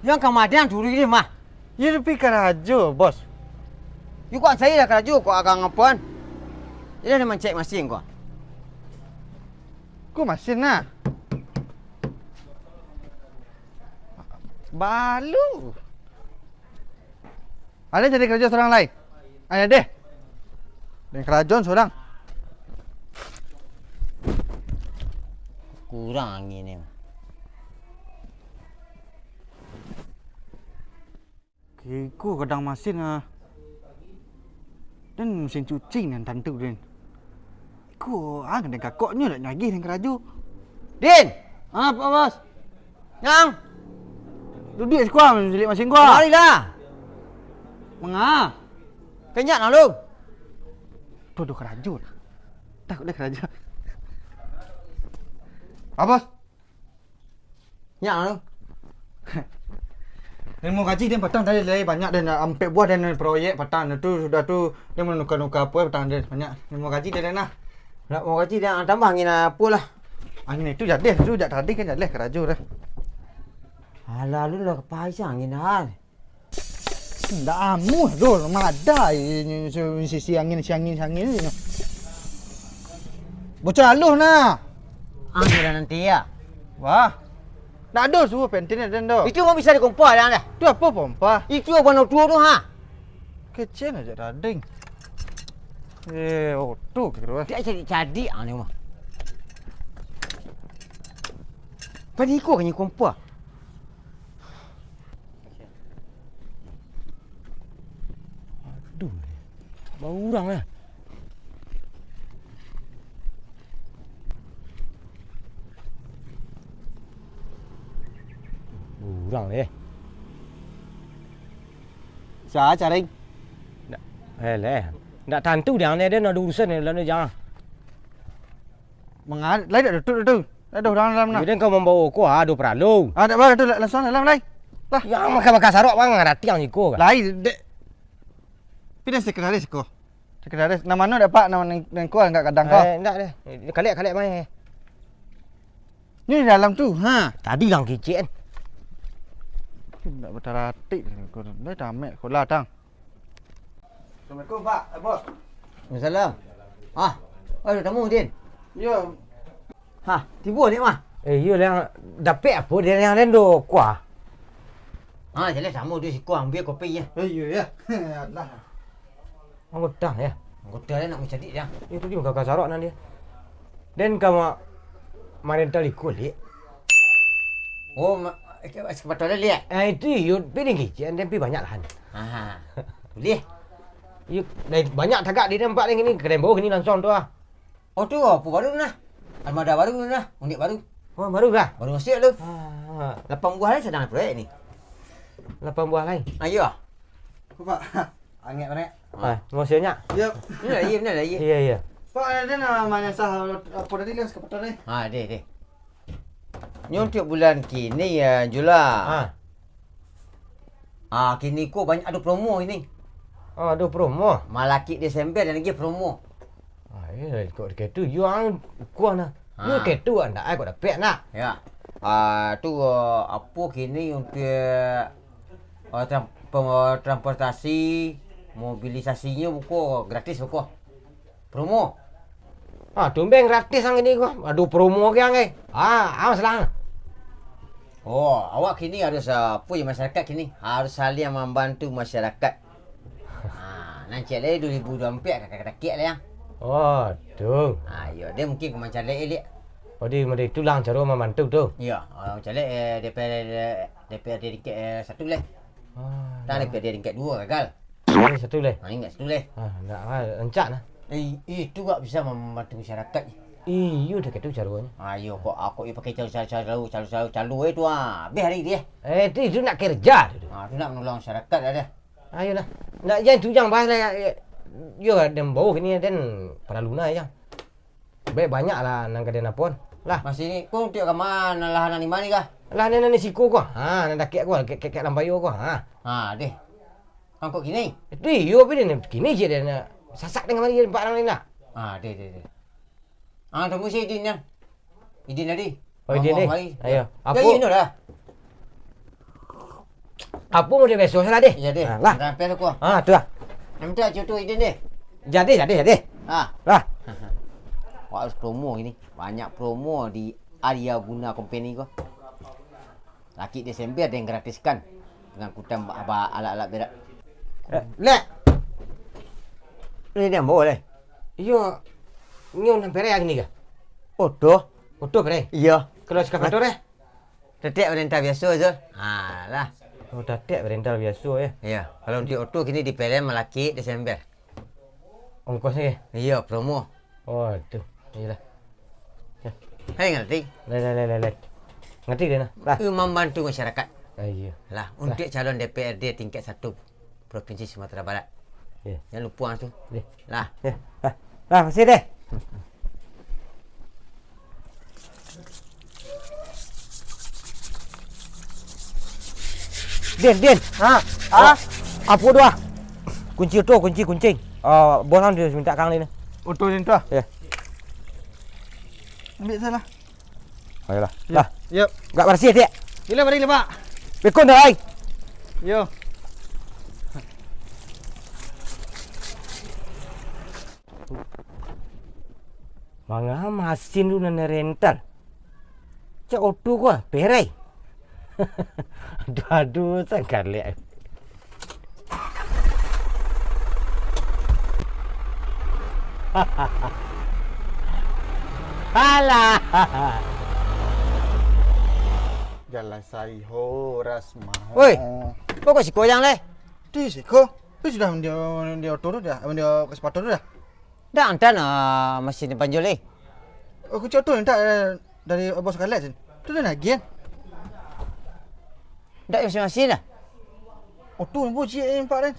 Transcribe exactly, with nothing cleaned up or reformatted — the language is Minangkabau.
Yang ka ma den turuik ni mah. Yo, tapi karajo, Bos. Yo, kok cari lah karajo, kok agak ngapoan. Jadi, den mancek masin ko. Ko masin nah. Balu. Ado cari karajo surang lai? Ayo deh. Den karajoan surang. Kurang angin ni. Iko gadang masin ah. Den masin cuci nan tantu den. Iko ah, gadang kakoknyo dak nagih nan karajo. Din! Ah, Pak Bos. Nyang! Duduak siko ah, masilik masin ko ah. Marilah. Manga? Kanyak nak lu. Tuh, tuh karajo dah. Takut dah karajo. Pak Bos. Nyak anu. Narimo gaji den patang tadi lai, banyak den, ampek buah den proyek patang tu, sudah tu den manuka-nuka apo patang den, banyak. Narimo gaji den nah. Nak mau gaji den tambah angin apo lah. Angin itu jadeh tu, jak tadi kan jadeh karajo dah. Alah, lu lah kapai sa angin ah. Ndak amuah doh, madai sisi angin, si angin, si angin, si angin. Bocah aluh nah. Angin dah nanti ya. Wah. Ndak ado suruh pentin den doh. Itu mah bisa dikompa dah dah. Tu apo pompa? Itu abang tuo tu ha. Kecil aja dading. Eh, oto kira. Dia cari-cari ah ni mah. Padi iko kan kompa. Aduh, bau urang lah. Urang deh. Sa caring. Ndak, eh, leh. Ndak tantu deh, aneh deh, nak ada urusan ni, lalu jangan. Mangarit, lai dak tutup tu. Aduh, urang dalam nah. Jadi kau mambawa ko, ah, ado paralu. Ah, dak baa tu, langsung dalam lai. Lah. Yang makan-makan sarok, bang, ngarati ang iko kah? Lai, dek. Pindah sekretaris ko. Sekretaris, nama anu dak, Pak? Nama neng-, nengko enggak kadang ko? Eh, enggak deh. Kalek, kalek main. Ni dalam tu, ha. Tadi yang kicik kan. Ndak bataratik ko. Dah tamat sekolah, tang. Assalamualaikum, Pak. Eh, Bos. Waalaikumsalam. Ah, oh, ada tamu, Din. Yo. Ha, tibo ni mah. Eh, iyo lah, dapek apo dari yang lain do kuah? Ha, jadi samo di siko ambil kopi ya. Eh, iyo ya. Alah. Anggota ya. Anggota dia nak mencari dia. Itu dia kakak sarok nan dia. Dan kama marenta liko, Lik. Oh, ma-, ek-, ekskavator dia, Lik? Eh, itu iyo, pi tinggi, dan pi banyak lahan. Aha. Boleh. Iyo, lain banyak tagak di nampak ni, kini kedai bawah ni langsung tu ah. Oh, tu apo baru tu nah? Armada baru tu nah, unit baru. Oh, baru lah? Baru masuk tu. Ah. Lapan buah lai sadang proyek ni. Lapan buah lai? Ayo. Ko, Pak. Angek banyak. Ah, makasih banyak. Yo. Benar lah, iya, benar lah, iya. Iya, iya. Pak, ada nama yang sah apo tadi lah, sekapatan ni? Ha, deh, deh. Nyo untuk bulan kini ya, Jula. Ah. Ah, kini ko banyak ado promo kini. Oh, ado promo? Malakik Desember dan lagi promo. Ah, iyo, kok kaitu, yo ang kuah nah. Yo kaitu, andak ai kok dapek nak. Ya. Ah, tu, ah, apo kini untuk, ah, tran-, pe-, transportasi, mobilisasinyo buko gratis buko. Promo. Ah, tumben gratis ang ini ko. Ado promo ke ang, eh. Ah, awas lah. Oh, awak kini harus, ah, apo ya, masyarakat kini harus saling mambantu masyarakat. Ah, nan cek lai dua ribu dua puluh empat ka, ka, ka, ka, lah, ya. Oh, tu. Ah, iyo, dia mungkin ka mancalek, eh, Lik. Oh, di, di tulang caro mambantu tu. Iyo, ah, mancalek, eh, D P R, D P R D tingkat, eh, satu lah. Ah, tak ada D P R D tingkat dua gagal. Ini satu leh. Ha, ingat satu leh. Ha, nak, ha, rancak nah. Eh, itu gak bisa membantu masyarakat. Iyo, dah gitu caranya. Ayo, kok aku pakai calo-calo, calo-calo, calo, eh, tu ah. Habis hari dia. Eh, itu, itu nak kerja tu. Ha, tu nak menolong masyarakat dah. Ayolah. Nak jangan tu jangan bahas lah. Ya, ya. Yo, dan bau kini dan para luna ya. Baik banyak lah nan ka den apoan. Lah. Masih ni, ko untuak ka ma, nan lah nan di ma ni kah? Lah, nan, nan di siko ko. Ha, nan dakek ko, kek, kek, kek lampayo ko. Ha. Ha, deh. Angkot kini? Itu iyo, tapi den kini je den sasak dengan mari empat orang ni lah. Ha, deh, deh, deh. Ah, tunggu si Idin nya. Idin tadi. Oh, Idin ni. Ayo. Ya, apo? Idin tu lah. Apo model biaso lah, Deh? Iyo, Deh. Ah, lah. Sampai aku. Ah, tu lah. Minta cutu izin, Deh. Jadi, jadi, jadi. Ah. Lah. Wah, harus promo gini. Banyak promo di Arya Guna Company ko. Laki Desember den gratiskan pangangkutan ba-, ba-, alat-alat berat. Eh, Lek. Ini dia ambo, Lek. Iyo. Nyo nan perek gini kah? Oto. Oto perek? Iyo. Kalau eskavator, eh? Tetek perintah biaso, Zul. Ha, lah. Oh, tetek perintah biaso, yo? Iyo. Kalau untuak oto kini diperek malaki Desember. Ongkosnyo, yo? Iyo, promo. Oh, tu. Iyolah. Yo. Hai, ngerti? Lai, lai, lai, lai, lai. Ngerti den, nah. Lah. Eh, mambantu masyarakat. Ah, iyo. Lah, untuak calon D P R D tingkat satu Provinsi Sumatera Barat. Iyo. Jan lupo tu. Iyo. Lah. Iyo. Lah. Lah, makasih, Deh. Din, Din. Ha? Oh, ah? Apo tu, ah? Kunci oto, kunci, kunci. Ah, bos ang mintak kang ni. Oto ni tu, ah? Yo. Ambiak salah. Ayolah. Yo. Lah. Yo. Gak barasiah, Dik? Gilo, mari, Pak. Bekon dah, ai. Yo. Manga masin tu nan rental. Cak oto ko, ah, perek. Aduh, aduh, sangkalek. Alah. Jalan Sari horas maho. Oi, kok kau siko, Jang, leh? Tu siko. Tu sudah dia, dia oto tu dah, dia kasih sepatu tu dah. Dah, antan, ah, masih di panjul, eh. Oh, kunci oto minta, eh, dari bos Kalek, Sin. Tu dah nagih, kan? Dah, masih-masih dah. Oto pun cik, eh, nampak, kan?